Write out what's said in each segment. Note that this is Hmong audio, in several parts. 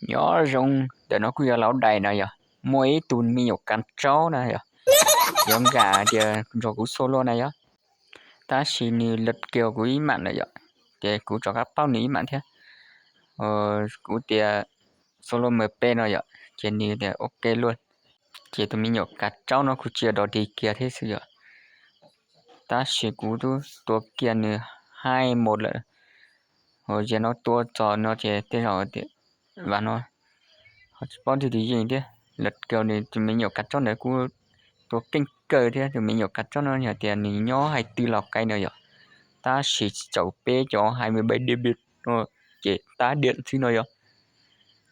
Nyob zoo, ntawm no kuj yog laus dais no yog, muaj ib tug me nyuam kav tsaub na yog, yuav nkag tias nrog kuv xua luaj na yog. Tab sis nws lawv kiag kuv ib mam na yom, ces kuv rov qab paub nws ib mam thiab. Kuv tias xua luaj mas peb no yom, ces nws tias ok luaj. Ces tus me nyuam kav tsaub no kuj tsis yog dog dig kiag thiab xwb yom, tab sis kuv twb tua kiag nws hais mus lawm. Ho ziag no tua txog no ces tej zaum tias vam no ho tsis paub twg tus yeej thiab. Lawv kiag nws tus me nyuam kav tsaub ntawd kuj tua keej kawg thiab, tus me nyuam kav tsaub no yog tias nws nyob hais twg los kav no yom, tab sis tsis txaus peb cov hais me npais diam no, ces tab diam xwb no yog,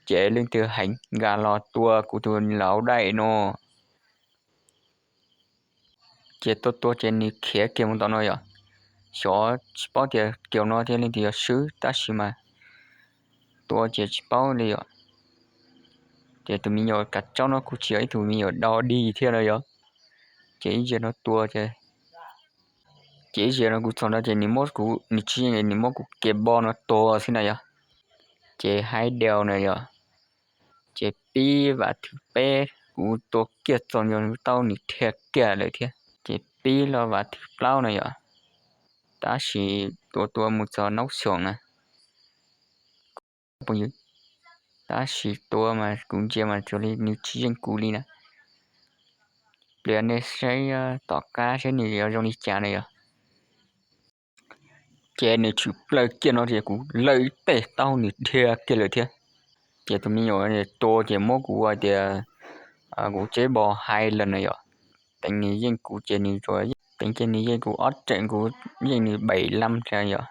ces leej twg heev nkag los tua kuv tus laus dais no. Ces tua tua ces nws khiav kiag mus tom no yom, xyov tsis paub tias kiag no thiab leej twg yuav swb tab sis mas tua ces tsis paub li yom. Ces tus me nyuam kav tsaub no kuj tsis yog ib tug me nyuam dog dig thiab no yom, ces ib ziag no tua ces, ces ib ziag no kuv txog no ces nws muab kuv, nws tsis yeej, nws muab kuv kiag npo no tua xwb na yog, ces hais diam no yom. Ces pib vam thwv peb kuv tua kiag txog nco tau nws dhia kiag lawm thiab, ces pib los vam thwv plaub no yom, tab sis tua tua mus txog noob xyoos na, tab sis tua mas kuv ntsia mas zoo li nws tsis yeej kuv li na. Pliag nej saib tom qab saib nws yuav zoo li cas na yom. Ces nws tshwm plaws kiag no ces kuv lawv ib teg taub hau nws dhia kiag lawm thiab. Ces tus me nyuam tua ces muab kuv hais tias kuv tseb npo hais lawm no yom, teev nws yeej kuv ces nws, teev ces nws yeej kuv ob reem, kuv yeej nws npaim lab yom.